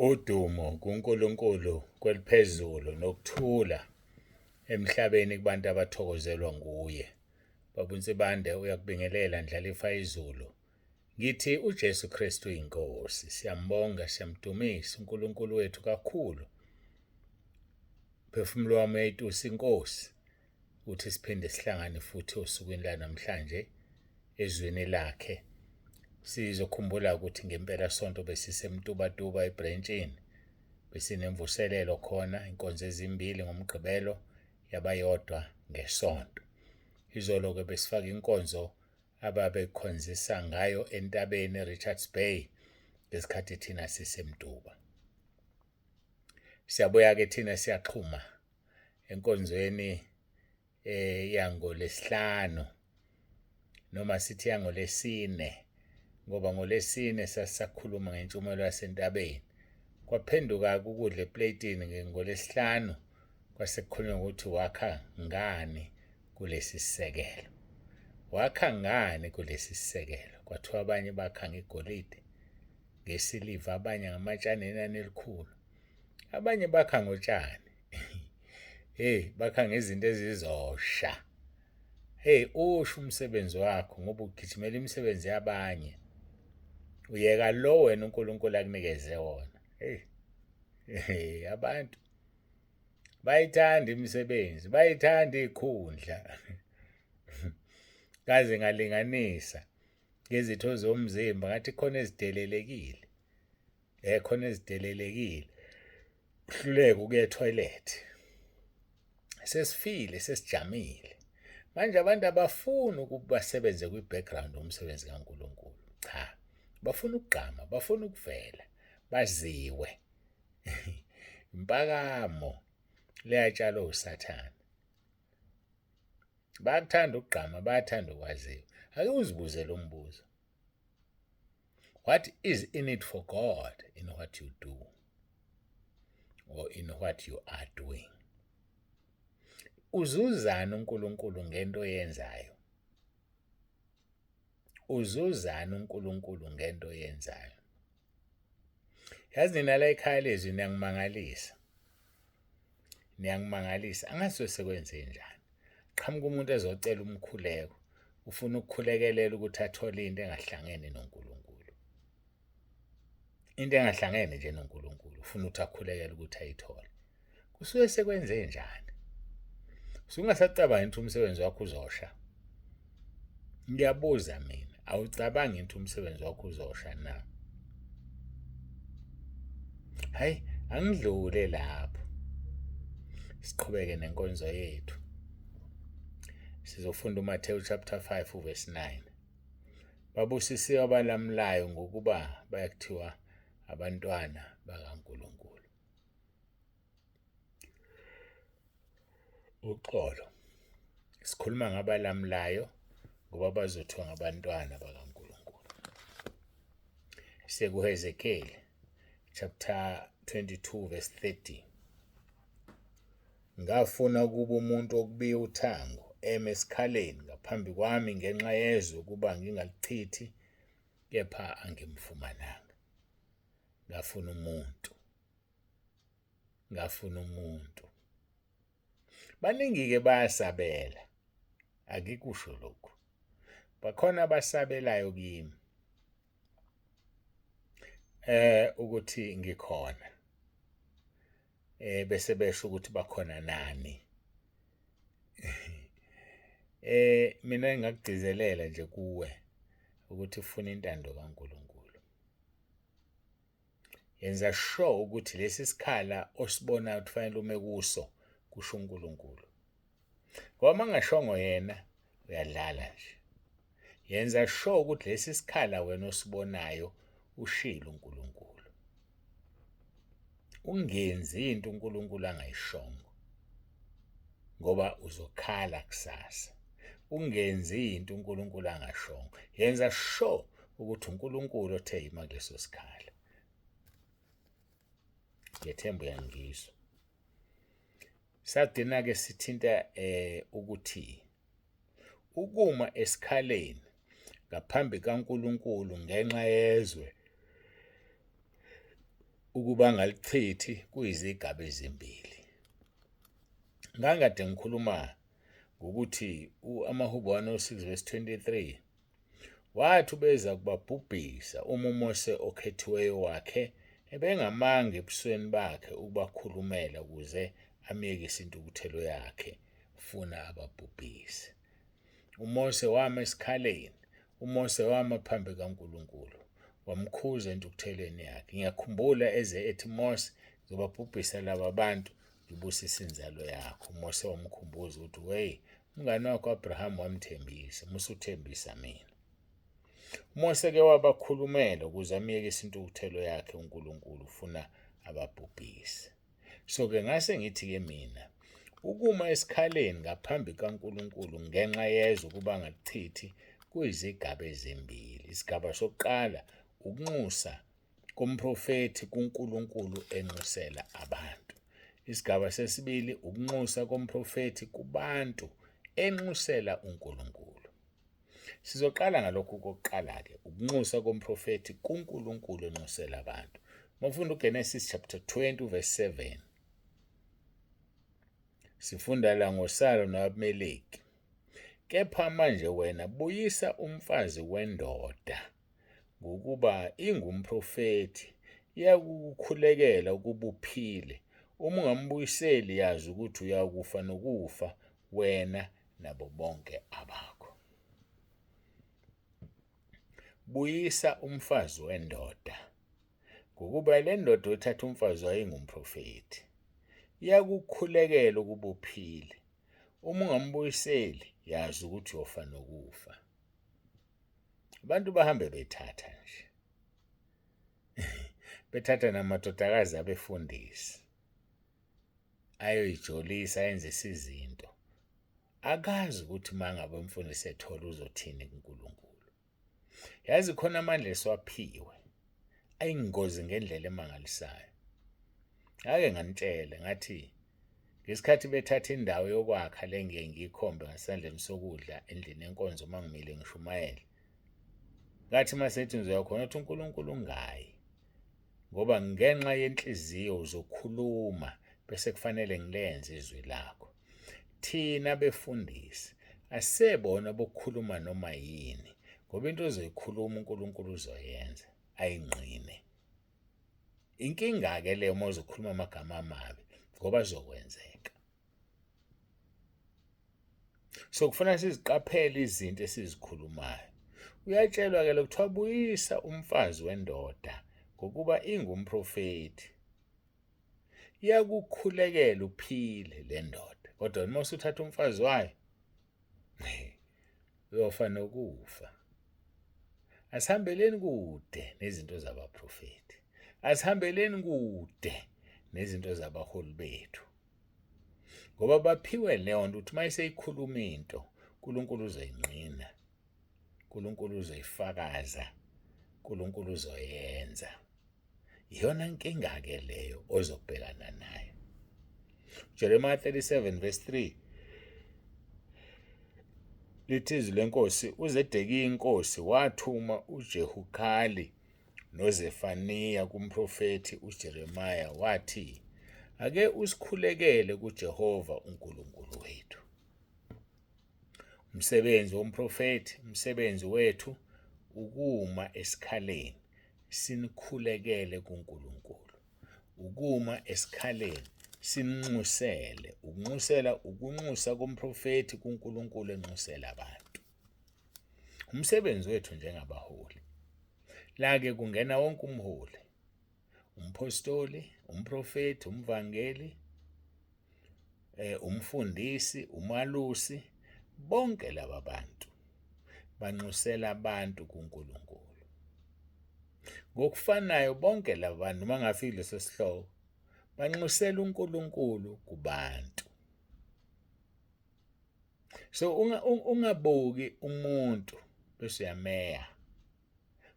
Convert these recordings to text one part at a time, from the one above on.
Udumo kuNkulunkulu kweliphezulu nokuthula emhlabeni kubantu abathokozelwa nguye. Baba uNsibande uyakubingelela Ndlalifa izulu. Ngithi uJesu Kristu inkosi. Siyambonga, siyamdumisa uNkulunkulu wethu kakhulu. Phefumulo wami uyayitusa inkosi ukuthi siphinde sihlangane futhi osukwini lanamhlanje ezwini lakhe. Sizokhumbula ukuthi ngempela sonto besiseMtubatuba ebrentshini besinemvuselelo khona inkonzo ezimbili ngoMgqibelo yabayodwa ngeSonto. Izolo-ke besifaka inkonzo ababekhonzisa ngayo entabeni eRichards Bay ngesikhathi thina siseMtuba. Siyabuya-ke thina siyaxhuma enkonzweni yangolesihlanu noma sithi yangolesine ngoba ngolesine sasisakhuluma ngentshumayelo yasentabeni kwaphenduka ukudla epletini ngolesihlanu kwase kukhulunywa ukuthi wakha ngani kulesi sisekelo wakha ngani kulesi sisekelo kwathiwa abanye bakha ngegolide ngesiliva abanye ngamatshane enani elikhulu abanye bakha ngotshani hey bakha ngezinto ezizosha hey usho umsebenzi wakho ngoba ugijimela imisebenzi yabanye uyeka lo wena uNkulunkulu akunikeze wona hey hey abantu bayithanda imisebenzi bayithanda ikhundla kaze ngalinganisa ngezitho zomzimba ngathi khona ezidelelekile khona ezidelelekile uhluleka ukuya etoilet sesifile sesijamile manje abantu abafuni ukuba basebenze kwi-background umsebenzi kaNkulunkulu cha bafuna ukugqama bafuna ukuvela baziwe impakamo leyatshalwa uSathane bayakuthanda ukugqama bayathanda ukwaziwa ake uzibuze lo mbuzo What is in it for God in what you do or in what you are doing? Uzuzani uNkulunkulu ngento oyenzayo? Uzuzani uNkulunkulu ngento oyenzayo? Yazi nina la ekhaya lezwi niyangimangalisa. Niyangimangalisa. Angazi sekwenze njani. Qhamuka umuntu ezocela umkhuleko. Ufuna ukukhulekelela ukuthi athole into engahlangene noNkulunkulu. Into engahlangene nje noNkulunkulu. Ufuna ukuthi akhulekele ukuthi ayithole. Kusuke sekwenze njani? Usungasacabangi ukuthi umsebenzi wakho uzosha. Ngiyabuza mina, awucabangi ukuthi umsebenzi wakho uzosha na? Hayi, angidlule lapho. Siqhubeke nenkonzo yethu. Sizofunda uMathewu chapter 5 uverse 9. Babusisiwe abalamulayo ngokuba bayakuthiwa abantwana bakaNkulunkulu. Uxolo. Sikhuluma ngabalamulayo ngoba bazothiwa ngabantwana bakaNkulunkulu. SekuHezekeli chapter 22 verse 30. Ngafuna ukuba umuntu okubiya uthango eme esikhaleni ngaphambi kwami ngenxa yezwe ukuba ngingalichithi kepha angimfumananga. Ngafuna umuntu. Ngafuna umuntu. Baningi-ke bayasabela. Akikusho lokhu. Bakhona abasabelayo kimi. Ukuthi ngikhona. Bese besho ukuthi bakhona nani. Mina ngingakugcizelela nje kuwe ukuthi ufuna intando kaNkulunkulu. Yenza sure ukuthi lesi sikhala osibonayo ukuthi fanele ume kuso kusho uNkulunkulu. Ngoba uma ngashongo yena uyadlala nje. Yenza sure ukuthi lesi sikhala wena osibonayo ushilo uNkulunkulu. Ungenzi into uNkulunkulu angayishongo ngoba uzokhala kusasa. Ungenzi into uNkulunkulu angashongo. Yenza sure ukuthi uNkulunkulu othe yima kuleso sikhala. Ngiyethemba uyangizwa. Sagcina-ke sithinta ukuthi ukuma esikhaleni ngaphambi kaNkulunkulu ngenxa yezwe Ukuba angalichithi kuyizigaba ezimbili. Ngangikade ngikhuluma ngokuthi amaHubo 106 verse 23 wathi ubeza kubabhubhisa uma uMose okhethiweyo wakhe ebengamanga ebusweni bakhe ukubakhulumela ukuze amyekise intukuthelo yakhe funa ababhubhise. UMose wama esikhaleni, uMose wama phambi kaNkulunkulu, wamkhuza entukuthelweni yakhe. Ngiyakhumbula eze ethi Mose, ngizobabhubhisa laba bantu, ngibusise inzalo yakho. UMose wamkhumbuza ukuthi wey, umngane wakho Abraham wamthembisa, musuthembisa mina. UMose-ke wabakhulumela ukuze amyekise intukuthelo yakhe uNkulunkulu ufuna ababhubhise. So-ke ngase ngithi-ke mina, ukuma esikhaleni ngaphambi kaNkulunkulu ngenxa yezwe ukuba angalichithi kuyizigaba ezimbili. Isigaba sokuqala ukunxusa komprofethi kuNkulunkulu enxusela abantu. Isigaba sesibili ukunxusa komprofethi kubantu enxusela uNkulunkulu. Sizoqala ngalokhu kokuqala-ke, ukunxusa komprofethi kuNkulunkulu enxusela abantu. Uma ufunda uGenesis chapter 20 verse 7, sifunda la ngoSara noAbimeleki. Kepha manje wena buyisa umfazi wendoda, ngokuba ingumprofethi, iyakukukhulekela ukuba uphile. Uma ungambuyiseli, yazi ukuthi uyakufa nokufa, wena nabo bonke abakho. Buyisa umfazi wendoda, ngokuba le ndoda othatha umfazi wayo ingumprofethi, iyakukhulekela ukuba uphile. Uma ungambuyiseli, yazi ukuthi uyofa nokufa. Abantu bahambe bethatha nje, bethatha namadodakazi abefundisi, ayoyijolisa ayenzisa izinto. Akazi ukuthi uma ngabe umfundisi ethola uzothini kuNkulunkulu. Yazi khona amandla esiwaphiwe ayingozi ngendlela emangalisayo. Ngake nganitshela ngathi ngesikhathi bethatha indawo yokwakha le ngiye ngiyikhombe ngasandleni sokudla endlini yenkonzo uma ngimile ngishumayela. Ngathi uma sethi ngizoya khona uthi uNkulunkulu ungayi ngoba ngenxa yenhliziyo uzokhuluma bese kufanele ngilenze izwi lakho. Thina befundisi asebona bokukhuluma noma yini ngoba into ozoyikhuluma uNkulunkulu uzoyenza ayingqine. Inkinga-ke leyo uma uzokhuluma amagama amabi ngoba azokwenzeka. So kufanele siziqaphele izinto esizikhulumayo. Uyatshelwa-ke lo kuthiwa buyisa umfazi wendoda ngokuba ingumprofethi. Iyakukhulekela uphile le ndoda, kodwa uma usuthatha umfazi wayo, uyofa nokufa. Asihambeleni kude nezinto zabaprofethi, asihambeleni kude nezinto zabaholi bethu, ngoba baphiwe leyo nto ukuthi uma eseyikhuluma into uNkulunkulu uzoyinqina, uNkulunkulu uzoyifakaza, uNkulunkulu uzoyenza. Iyona nkinga-ke leyo ozobhekana nayo. Jeremiah 37 verse 3 lithi izwi lenkosi, uZedekiya inkosi wathuma uJehukhali noZefaniya kumprofethi uJeremiya wathi, ake usikhulekele kuJehova uNkulunkulu wethu. Umsebenzi womprofethi, umsebenzi wethu ukuma esikhaleni sinikhulekele kuNkulunkulu. Ukuma esikhaleni sininxusele, ukunxusela ukunxusa komprofethi kuNkulunkulu enxusela abantu. Umsebenzi wethu njengabaholi. La-ke kungena wonke umholi, umphostoli, umprofethi, umvangeli, umfundisi, umalusi, bonke laba bantu banxusela abantu kuNkulunkulu. Ngokufanayo bonke laba bantu uma ngafiki leso sihloko banxusela uNkulunkulu kubantu. So ungabuki umuntu bese uyameya.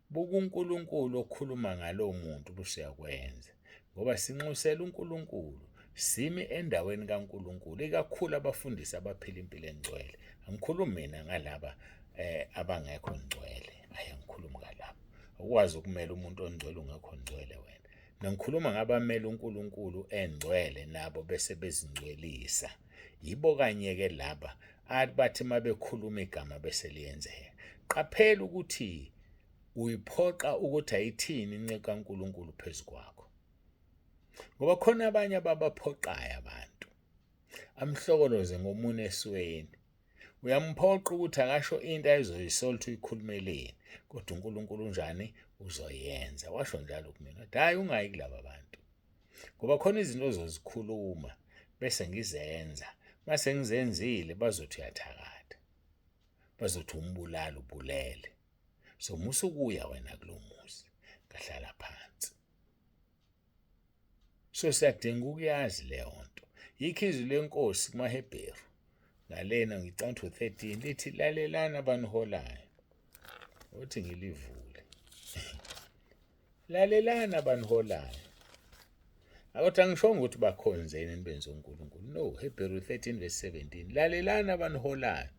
Buka uNkulunkulu okhuluma ngalowo muntu bese uyakwenza. Ngoba sinxusela uNkulunkulu, simi endaweni kaNkulunkulu, ikakhulu abafundisi abaphila impilo engcwele. Angikhulumi mina ngalaba abangekho ngcwele. Ayi, angikhulumi ngalabo. Awukwazi ukumela umuntu ongcwele ungekho ngcwele wena. Mina ngikhuluma ngabamele uNkulunkulu engcwele nabo bese bezingcwelisa. Yibo kanye-ke laba abathi uma bekhuluma igama bese liyenzeka. Qaphela ukuthi uyiphoqa ukuthi ayithini inceku kaNkulunkulu phezu kwakho. Ngoba khona abanye ababaphoqayo abantu. Amhlokoloze ngomunwe esweni. Uyamphoqa ukuthi akasho into ayizoyisola ukuthi uyikhulumeleni, kodwa uNkulunkulu unjani uzoyenza. Washo njalo kumina, wathi hhayi ungayi kulaba bantu. Ngoba khona izinto ozozikhuluma bese ngizenza, mase ngizenzile bazothi uyathakatha. Bazothi umbulali ubulele. So musa ukuya wena kulo muzi. Ngahlala phansi. So siyadinga ukuyazi leyo nto. Yikho izwi lenkosi kumaHebheru ngalena ngicabanga ukuthi u-13 lithi lalelani abaniholayo. Uthi ngilivule. Lalelani abaniholayo. Akuthi angishongo ukuthi bakhonzeni nibenze uNkulunkulu. No, Hebheru 13 verse 17. Lalelani abaniholayo.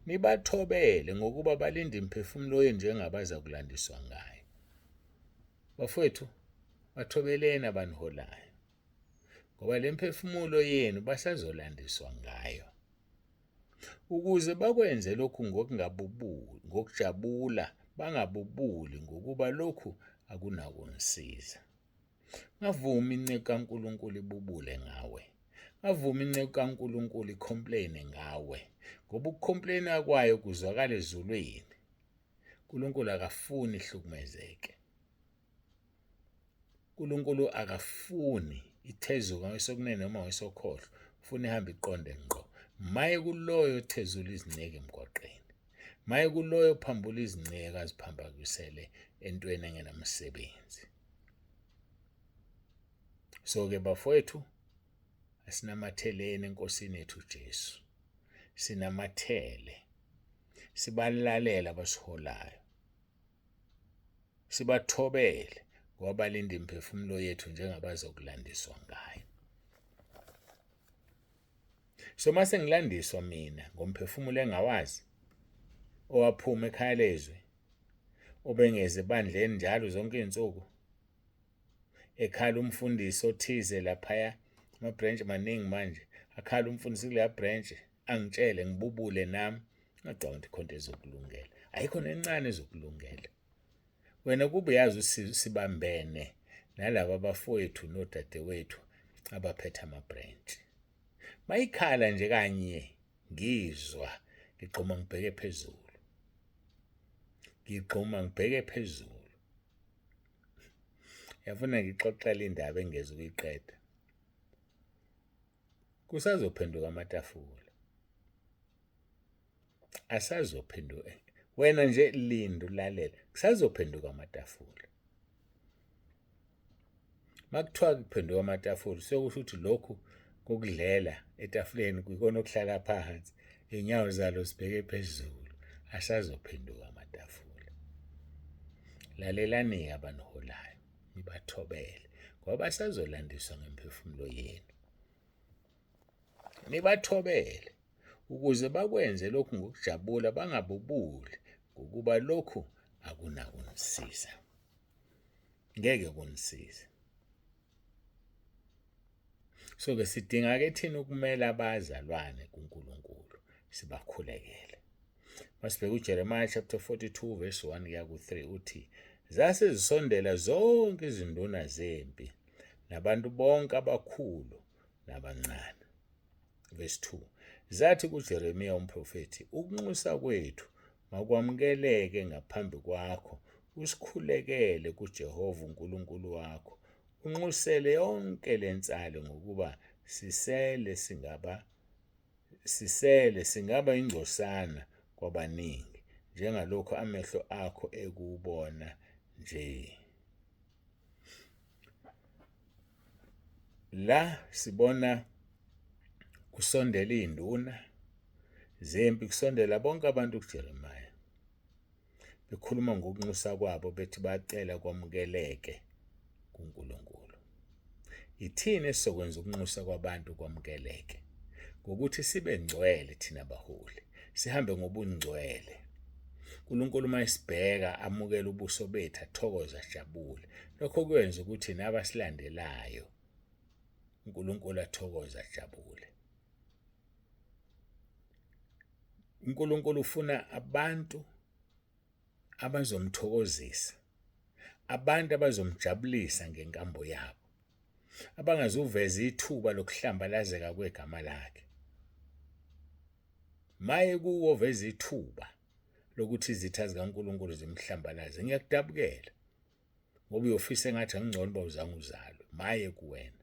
Nibathobele ngokuba balinda imiphefumulo yenu njengabaza kulandiswa ngayo. Bafowethu, bathobeleni abaniholayo. Ngoba le mphefumulo yenu basazolandiswa ngayo. Ukuze bakwenze lokhu ngokungabubuli, ngokujabula, bangabubuli ngokuba lokhu akunakunisiza. Ngavuma inceku kaNkulunkulu ibubule ngawe. Ngavuma inceku kaNkulunkulu icomplaine ngawe. Ngoba ukucomplaina kwayo kuzwakala ezulwini. uNkulunkulu akafuni ihlukumezeke. uNkulunkulu akafuni ithezuka ngesokunene noma ngesokhohlo, ufuna ihambe iqonde ngqo. Maye kuloyo othezula izinceke emgwaqeni. Maye kuloyo ophambula izinceke aziphambakisele entweni engenamsebenzi. So-ke bafowethu, asinamatheleni eNkosini yethu uJesu. Sinamathele. Sibalalele abasiholayo. Sibathobele ngoba balinda imiphefumulo yethu njengabazokulandiswa ngayo. So mase ngilandiswa mina ngomphefumulo engawazi owaphuma ekhaya lezwe obengeze ebandleni njalo zonke izinsuku ekhala umfundisi othize laphaya ama-branch maningi manje akhala umfundisi kuleya branch angitshele ngibubule nami ngacabanga ukuthi khonto ezokulungela ayikho nencane ezokulungela wena kube yazi sibambene nalaba bafowethu nodadewethu abaphethe ama-branch mayikhala nje kanye ngizwa ngigxuma ngibheke phezulu ngigxuma ngibheke phezulu yafuna ngixoxele indaba engeze ukuyiqeda Kusazophenduka amatafula. Asazophenduka. Wena nje linda ulalele. Kusazophenduka amatafula. Makuthiwa kuphenduka amatafula sekusho ukuthi lokhu kokudlela etafuleni kuyikona okuhlala phansi iy'nyawo zalo sibheke phezulu asazophenduka amatafula. Lalelani-ke abaniholayo nibathobele ngoba basazolandiswa ngemphefumulo yenu. Nibathobele ukuze bakwenze lokhu ngokujabula bangabubuli ngokuba lokhu akunakunisiza. Ngeke kunisize. So-ke sidinga-ke thina ukumela abazalwane kuNkulunkulu sibakhulekele. Masibheka uJeremiah chapter 42 verse 1 kuya ku-3 uthi zase zisondela zonke izinduna zempi nabantu bonke abakhulu nabancane. Verse 2 Zathi kuJeremiya umprofethi, ukunxusa kwethu makwamukeleke ngaphambi kwakho, usikhulekele kuJehova uNkulunkulu wakho, unxusele yonke le nsalo ngokuba sisele singaba sisele singaba ingcosana kwabaningi njengalokhu amehlo akho ekubona nje. La sibona kusondela iy'nduna zempi, kusondela bonke abantu kuJeremiya bekhuluma ngokunxusa kwabo bethi bacela kwamukeleke kuNkulunkulu. Ithini esizokwenza ukunxusa kwabantu kwamukeleke? Ngokuthi sibe ngcwele thina baholi, sihambe ngobungcwele. uNkulunkulu uma esibheka amukele ubuso bethu athokoze ajabule. Lokho kwenza ukuthi nabasilandelayo uNkulunkulu athokoze ajabule. uNkulunkulu ufuna abantu abazomthokozisa, abantu abazomjabulisa ngenkambo yabo, abangazuveza ithuba lokuhlambalazeka kwegama lakhe. Maye kuwo oveza ithuba lokuthi izitha zikaNkulunkulu zimhlambalaze. Ngiyakudabukela ngoba uyofisa engathi angcono uba uzange uzalwe. Maye kuwena.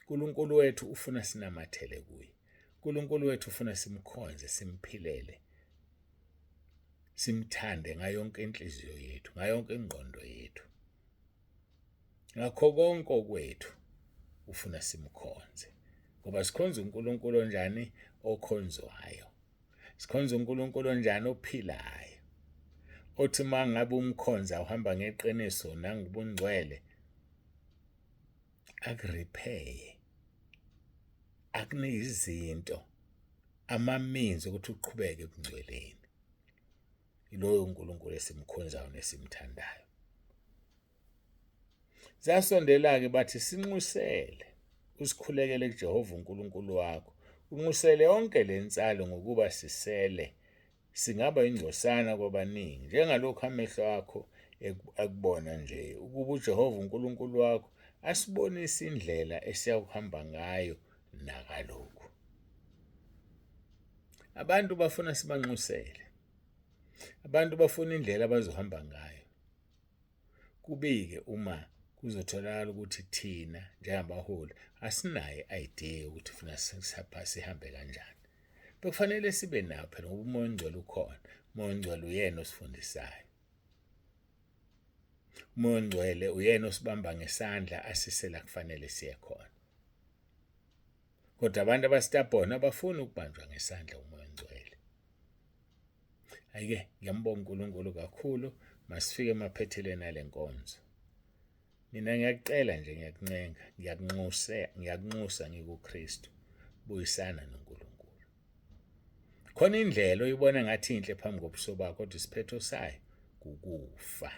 uNkulunkulu wethu ufuna sinamathele kuye. uNkulunkulu wethu ufuna simkhonze, simphilele, simthande ngayo yonke inhliziyo yethu, ngayo yonke ingqondo yethu. Ngakho konke okwethu ufuna simkhonze. Ngoba sikhonza uNkulunkulu onjani? Okhonzwayo. Sikhonza uNkulunkulu onjani? Ophilayo. Othi uma ngabe umkhonza uhamba ngeqiniso nangobungcwele akurepeye akunike izinto ama-means ukuthi uqhubeke ebungcweleni. Yiloyo uNkulunkulu esimkhonzayo nesimthandayo. Zasondela-ke bathi, Sinxusele, usikhulekele kuJehova uNkulunkulu wakho, unxusele yonke le nsalo ngokuba sisele, singaba ingcosana kwabaningi, njengalokhu amehlo akho akubona nje, ukuba uJehova uNkulunkulu wakho asibonise indlela esiyakuhamba ngayo nakalokhu. Abantu bafuna sibanxusele. Abantu bafuna indlela abazohamba ngayo. Kubi-ke uma kuzotholakala ukuthi thina njengabaholi asinayo i-idea yokuthi funa sihambe kanjani. Bekufanele sibe nayo phela ngoba uMoya oNgcwele ukhona. UMoya oNgcwele uyena osifundisayo. UMoya oNgcwele uyena osibamba ngesandla asise la kufanele siye khona. Kodwa abantu abastabhona abafuni ukubanjwa ngesandla uMoya oNgcwele. Ayike ngiyambonga uNkulunkulu kakhulu masifike emaphethelweni alenkonzo. Mina ngiyakucela nje ngiyakuncenga, ngiyakunxusa, ngiyakunxusa ngikuKristu. Buyisana noNkulunkulu. Khona indlela oyibona ngathi inhle phambi kobuso bakho kodwa isiphetho sayo kukufa.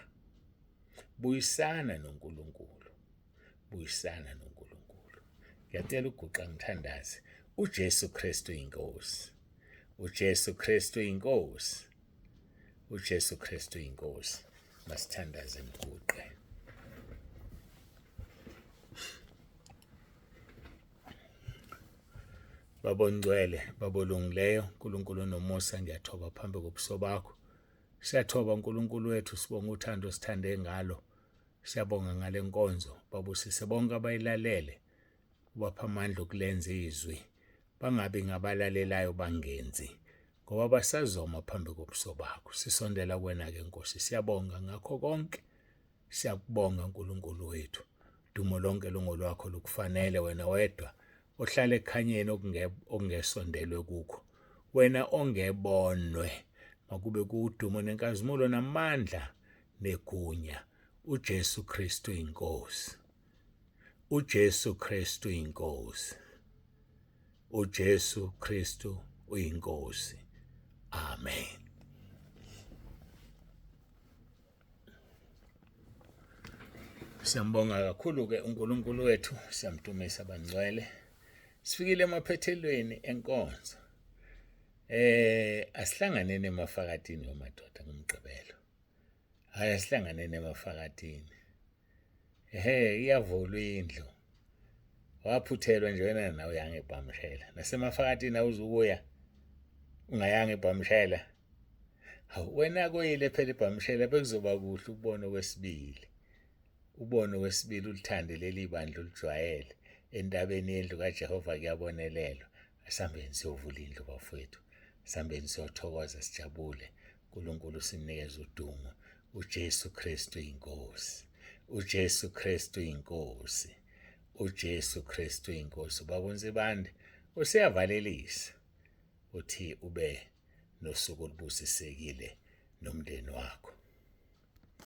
Buyisana noNkulunkulu. Buyisana noNkulunkulu. Ngiyacela uguqa ngithandaze. UJesu Kristu inkosi. UJesu Kristu inkosi. UJesu Kristu inkosi. Masithandaze mguqe. Baba ongcwele, Baba olungileyo, uNkulunkulu onomusa, ngiyathoba phambi kobuso bakho. Siyathoba uNkulunkulu wethu, sibonga uthando osithande ngalo. Siyabonga ngale nkonzo, babusise bonke abayilalele, ubapha amandla okulenza izwi, bangabi ngabalalelayo bangenzi, ngoba basazoma phambi kobuso bakho. Sisondela kuwena-ke Nkosi, siyabonga ngakho konke. Siyakubonga Nkulunkulu wethu. Dumo lonke lungolwakho lukufanele wena wedwa ohlala ekukhanyeni okungesondelwe kukho. Wena ongebonwe makube kudumo nenkazimulo namandla negunya uJesu Kristu inkosi. uJesu Kristu inkosi. uJesu Kristu uyinkosi. Amen. Siyambonga kakhulu-ke uNkulunkulu wethu, siyamdumisa bangcwele. Sifikile emaphethelweni enkonzo. Asihlanganeni emafakatini wamadoda ngomgqibelo. Hhayi asihlanganeni emafakatini. Ehhe iyavulwa indlu. Waphuthelwa nje wena nawe uyanga ebhamshela. Nasemafakatini awuzukuya ungayanga ebhamshela. Hawu wena koyile phela ibhamshela bekuzoba kuhle ukubona okwesibili. Ubone okwesibili ulithande leli bandla ulijwayele. Entabeni yendlu kaJehova kuyabonelelwa. Asihambeni siyovula indlu bafowethu. Asihambeni siyothokoza sijabule. uNkulunkulu simnikeza udumo. uJesu Kristu inkosi. uJesu Kristu inkosi. uJesu Kristu inkosi. Ubaba uNsibande useyavalelisa. Uthi ube nosuku olubusisekile nomndeni wakho.